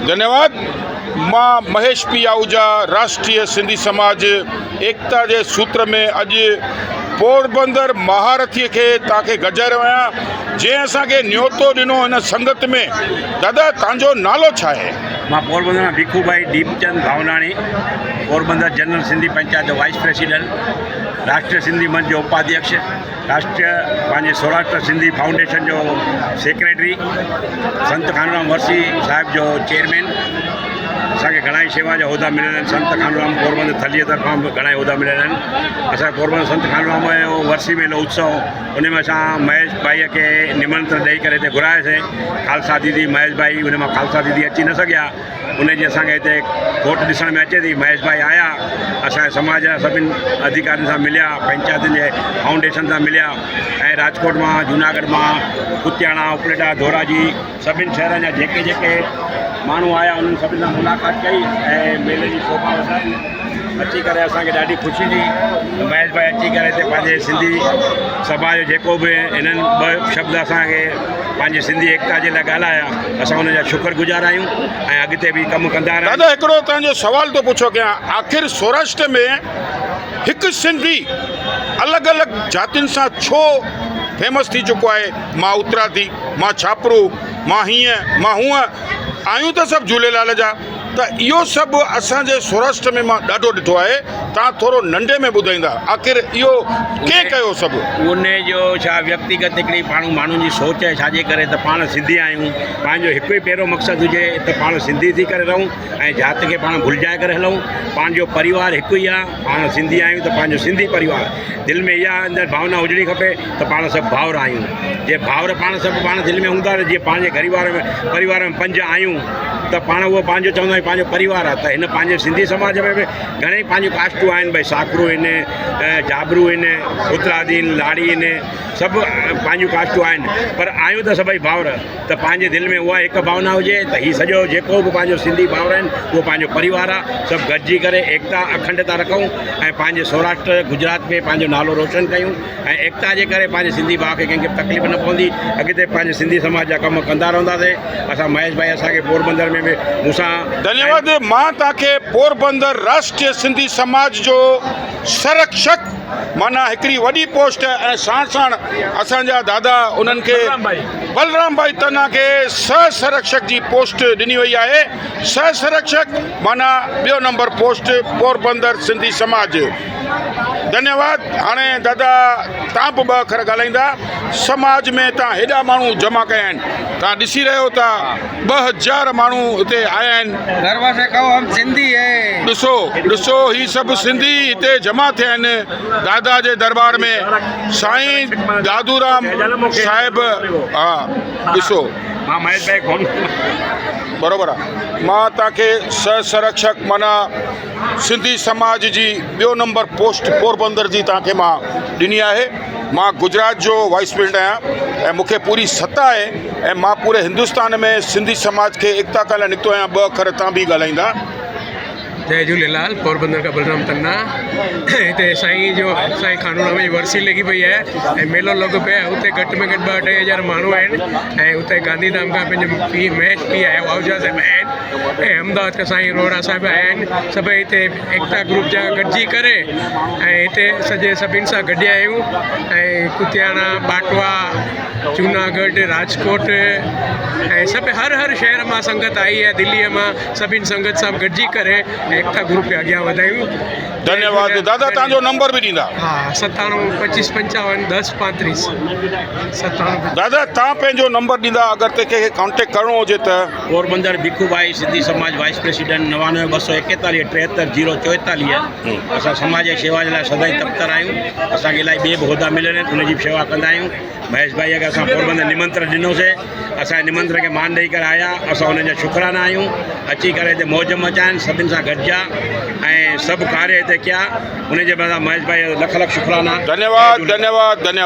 ڌنيواد مان مهيش پي آهوجا راشٽريه سنڌي سماج ايڪتا جي سوتر ۾ اڄ پوربندر مهارٿي کي توهان کي گڏجائي رهيو آهيان جنهن اسان کي نيوتو ڏنو هن سنگت ۾ دادا توهان جو نالو ڇا آهي؟ مان پوربندر مان ڀيکو ڀائي ديپچند ڀاوناڻي پوربندر جنرل سنڌي پنچائت جو وائيس پريزيڊنٽ راشٽريه سنڌي منچ جو اپاڌيڪش راشٽريه پنهنجي سوراشٽر سنڌي فائونڊيشن جو سيڪريٽري سنت خانورام ورسي صاحب جو چيئرمين اسان کي گهڻا ئي شيوا جا عهدا مليل آهن سنت خانورام پوربندر ٿلهيء طرفان به گهڻا ئي عهدا مليل آهن اسان پوربندر سنت خانورام جو ورسي ميلو اتسو ان ۾ اسان مهيش ڀائيء کي نمنترڻ ڏئي ڪري هتي گهرايوسين خالصا ديدي مهيش ڀائي ان مان خالصا ديدي اچي نه سگهيا ان جي اسان کي هتي کوٽ ڏسڻ ۾ اچي ٿي مهيش ڀائي آيا اسان جي سماج جا سڀني اڌيڪارين سان مليا پنچائتن جي فائونڊيشن سان مليا ۽ راجڪوٽ مان جوناڳڙهه مان ڪتياڻا اپليٽا ڌوراجي سڀني شهرن جا جيڪي جيڪي ماڻهو آيا انهن سڀني سان ملاقات ڪئي ۽ ميلي جي شوڀا وڌائي اچي ڪري اسان کي ڏاڍي خوشي ٿي ته مهيش ڀائي اچي ڪري هتي پنهنجي سنڌي سڀا جو جيڪو به هنن ٻه شبد اسان کي پنهنجي سنڌي ايڪتا جي لاء ڳالهايا اسان ان جا شڪر گذار آهيون ۽ اڳتي به ڪم ڪندا رهون. دادا هڪڙو توهان جو سوال ٿو پڇو ڪيان آخر سوراشٽر ۾ هڪ سنڌي الڳ الڳ جاتين سان ڇو فيمس ٿي چڪو آهي مان اتراڌي مان ڇاپرو مان هيئن مان هونئن آهيون ته سڀ جهوليلال جا ته اهو سڀ اسان جي سوراشٽر ۾ مان ڏاڍو ڏٺو آهي تان ٿورو ننڍي ۾ ٻڌائيندا آخر اهو ڪنهن ڪيو سڀ. ان جو ڇا ويڪتيگت هڪڙي پاڻ ماڻهن جي سوچ آهي ڇاجي ڪري ته پاڻ سنڌي آهيون پنهنجو هڪ ئي پهريون مقصد هجي ته پاڻ سنڌي ٿي ڪري رهون ۽ ذات کي پاڻ ڀلجائي ڪري هلون پنهنجو پريوار هڪ ئي آهي پاڻ سنڌي آهيون ته پنهنجو سنڌي پريوار دل ۾ اها اندر ڀاونا هجڻي کپي ته پاڻ سڀ ڀائر آهيون جي ڀائر پاڻ سڀ پاڻ دل ۾ هوندا ته جيئن پنهنجي گهريوار ۾ پريوار ۾ پنج آهيون ته پاڻ اهو پنهنجو چوندا آهيون پنهنجو پريوار آهي ته هن پنهنجي سنڌي سماج ۾ به گهڻيئي پنهنجون ڪاسٽون آهن ڀئي ساکرو آهن جابرو آهن اترادي آهن لاڙي آهن سڀ پنهنجون ڪاسٽون آهن پر آهيون ته سڀئي ڀائر ته پنهنجي دل ۾ اها هڪ ڀاونا هجي ته هي سڄو جيڪو به پنهنجو سنڌي ڀائر آهن اهو پنهنجو پريوار آهي سڀ گڏجي ڪري ايڪتا اکنڊتا رکون ۽ پنهنجي سوراشٽر گجرات ۾ پنهنجو نالو روشن ڪيون ۽ ايڪتا جي ڪري پنهنجي سنڌي ڀاء کي ڪنهن کي به تڪليف نه پوندي اڳتي پنهنجي سنڌي سماج جا ڪم ڪندا رهنداسين اسان مهيش ڀائي اسان کي پوربندر ۾ به مون سان ڌنيواد مان توهان کي پوربندر راشٽريه سنڌي سماج جو سرڪشڪ معنيٰ هڪڙي وڏي پوسٽ ۽ ساڻ ساڻ اسان جا دادا انهن کي بلرام ڀائي تنا کي سه سرڪشڪ جي پوسٽ ڏني وئي آهي سه سرڪشڪ معنيٰ ٻيو نمبر پوسٽ پوربندر سنڌي سماج ڌنيواد هاڻي دادا تان به ٻه اکر ڳالهائيندا سماج ۾ تان هيڏا ماڻهو جمع ڪيا آهن تان ڏسي رهيو ته 2000 ماڻهو هتي آيا آهن گرو سي ڪهو هم سنڌي هي. ڏسو ڏسو هي سڀ سنڌي هتي جمع ٿيا آهن دادا جي دربار ۾ سائين دادو رام صاحب ها ڏسو بروبر آ مان تان کي سه سرڪشڪ معنيٰ سنڌي سماج جي ٻيو نمبر پوسٽ پوربندر جي توهان کي مان ڏني آهي مان گجرات جو وائيس پريزيڊنٽ آهيان ۽ مون کي پوري ستا آهي ۽ مان پوري هندستان ۾ سنڌي سماج کي ايڪتا ڪرڻ لاء نڪتو آهيان ٻه اکر تان به ڳالهائيندا. جئي جهوليلال پوربندر کان بلرام تنا هتي سائين جو سائين خانورام جي ورسي لڳي پئي آهي ۽ ميلو لڳو پيو آهي اتي گهٽ ۾ گهٽ ٻه اڍائي هزار ماڻهو آهن ۽ اتي گانڌي ڌام کان پنهنجو پي مهيش پي آيو آهوجا صاحب آيا آهن ۽ احمدآباد کان سائين روهڙا صاحب آيا آهن سڀئي هتي ايڪتا گروپ جا گڏجي ڪري ۽ هتي سڄي سڀني سان گڏيا آهيون ۽ ڪتياڻا ٻاٽوا جوناڳڙهه راجڪوٽ ۽ سڀ هر هر شهر مان سنگت آئي آهي دليء مان سڀني سنگت سان گڏجي ڪري ايڪتا گروپ کي اڳيان وڌايون. ڌنيواد دادا توهان جو نمبر به ڏيندا. ها ستانو پچيس پنچاون دس پانتريس ستانو. دادا توهان پنهنجو نمبر ڏيندا اگر ڪنهن کي ڪانٽيڪٽ ڪرڻو هجي ته. پوربندر ڀيکو ڀائي سنڌي سماج وائيس پريزيڊنٽ 99 241 73 زيرو 44 اسان سماج جي شيوا جي لاء سدائين تپتر آهيون اسان کي الائي ٻي به عهدا مليل آهن ان جي به شيوا ڪندا آهيون مهيش ڀائي کي اسان پوربندر نمنترڻ ڏنوسي اسان جي نمنترڻ کي مان ڏئي ڪري آيا اسان انهن جا شڪرانا آهيون اچي ڪري هتي موج مچائن سڀن سان گڏجا ۽ سڀ ڪاريه هتي ڪيا ان جي مٿان مهيش ڀائي جا لک لک شڪرانا ڌنيواد ڌنيواد ڌنيواد.